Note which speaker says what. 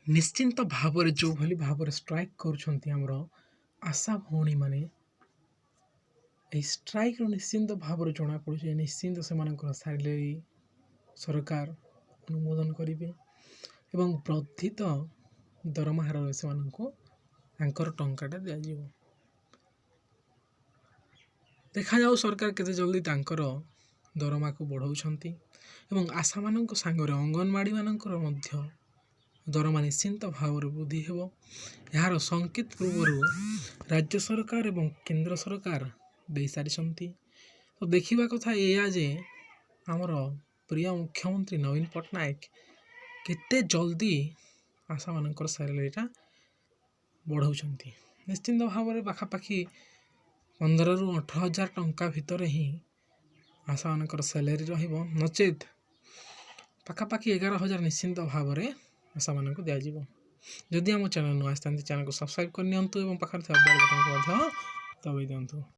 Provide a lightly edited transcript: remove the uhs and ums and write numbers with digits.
Speaker 1: ନିଶ୍ଚିନ୍ତ ଭାବରେ ଯେଉଁଭଳି ଭାବରେ ଷ୍ଟ୍ରାଇକ୍ କରୁଛନ୍ତି ଆମର ଆଶା ଭଉଣୀମାନେ, ଏହି ଷ୍ଟ୍ରାଇକ୍ରୁ ନିଶ୍ଚିନ୍ତ ଭାବରେ ଜଣାପଡ଼ୁଛି, ନିଶ୍ଚିନ୍ତ ସେମାନଙ୍କର ସାଲେରୀ ସରକାର ଅନୁମୋଦନ କରିବେ ଏବଂ ବର୍ଦ୍ଧିତ ଦରମା ହାରରେ ସେମାନଙ୍କୁ ତାଙ୍କର ଟଙ୍କାଟା ଦିଆଯିବ। ଦେଖାଯାଉ ସରକାର କେତେ ଜଲ୍ଦି ତାଙ୍କର ଦରମାକୁ ବଢ଼ାଉଛନ୍ତି ଏବଂ ଆଶାମାନଙ୍କ ସାଙ୍ଗରେ ଅଙ୍ଗନବାଡ଼ିମାନଙ୍କର ମଧ୍ୟ ଦରମା ନିଶ୍ଚିନ୍ତ ଭାବରେ ବୃଦ୍ଧି ହେବ। ଏହାର ସଂକେତ ପୂର୍ବରୁ ରାଜ୍ୟ ସରକାର ଏବଂ କେନ୍ଦ୍ର ସରକାର ଦେଇସାରିଛନ୍ତି। ତ ଦେଖିବା କଥା ଏଇଆ ଯେ ଆମର ପ୍ରିୟ ମୁଖ୍ୟମନ୍ତ୍ରୀ ନବୀନ ପଟ୍ଟନାୟକ କେତେ ଜଲ୍ଦି ଆଶାମାନଙ୍କର ସାଲେରୀଟା ବଢ଼ାଉଛନ୍ତି। ନିଶ୍ଚିନ୍ତ ଭାବରେ ପାଖାପାଖି 15ରୁ 18 ହଜାର ଟଙ୍କା ଭିତରେ ହିଁ ଆଶାମାନଙ୍କର ସାଲେରୀ ରହିବ, ନଚେତ୍ ପାଖାପାଖି 11,000 ନିଶ୍ଚିନ୍ତ ଭାବରେ ଆଶାମାନଙ୍କୁ ଦିଆଯିବ। ଯଦି ଆମ ଚ୍ୟାନେଲ୍ ନୂଆ ଆସିଥାନ୍ତି, ଚ୍ୟାନେଲ୍କୁ ସବସ୍କ୍ରାଇବ୍ କରିନିଅନ୍ତୁ ଏବଂ ପାଖରେ ଥିବା ବେଲ୍ ବଟନ୍କୁ ମଧ୍ୟ ଦବାଇ ଦିଅନ୍ତୁ।